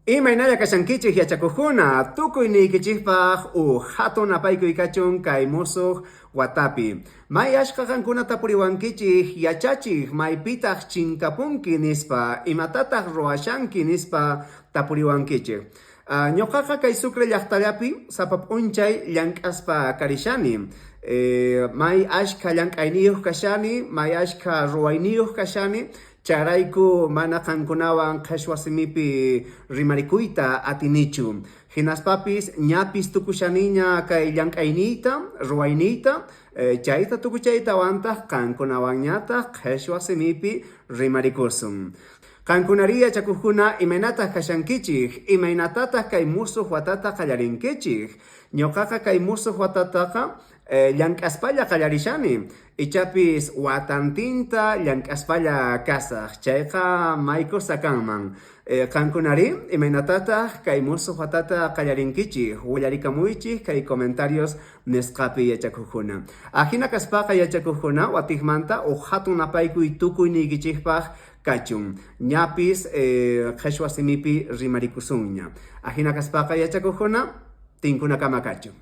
Imaynalla kashankichej yachakojkuna, tukuy niykichejpaj uj jatun napaykuy kachun kay mosoj watapi. May ashkha qankuna tapuriwankichej, yachachej, maypitaj chinkapunki nispa, imatataj ruwashanki nispa tapuriwankichej. Ñoqaqa kay Sucre llajtallapi sapa p'unchay llank'aspa karishani. May ashkha llank'ayniyoj kashani, may ashkha ruwayniyoj kashani, Chayrayku mana qankunawan qheshwa simipi rimarikuyta atinichu. Jinaspapis ñapis tukushaniña kay llank'ayniyta, ruwayniyta, chayta tukuchaytawantaj qankunawanñataj qheshwa simipi rimarikusun. Qankunarí yachakojkuna imaynataj kashankichej? Imaynatataj kay mosoj watata qallarinkichej? Ñoqaqa kay mosoj watataqa llank'aspalla qallarishani. Ichapis watantinta llank'aspalla kasaj, chayqa may cosa kanman. Qankunarí, imaynatataj kay mosoj watata qallarinkichej? Willarikamuychej kay comentarios nisqapi yachakojkuna. Ajina kaspaqa yachakojkuna watejmanta uj jatun napaykuy tukuyniykichejpaj kachun. Ñapis qheshwa simipi rimarikusunña. Ajina kaspaqa yachakojkuna, tinkunakama kachun.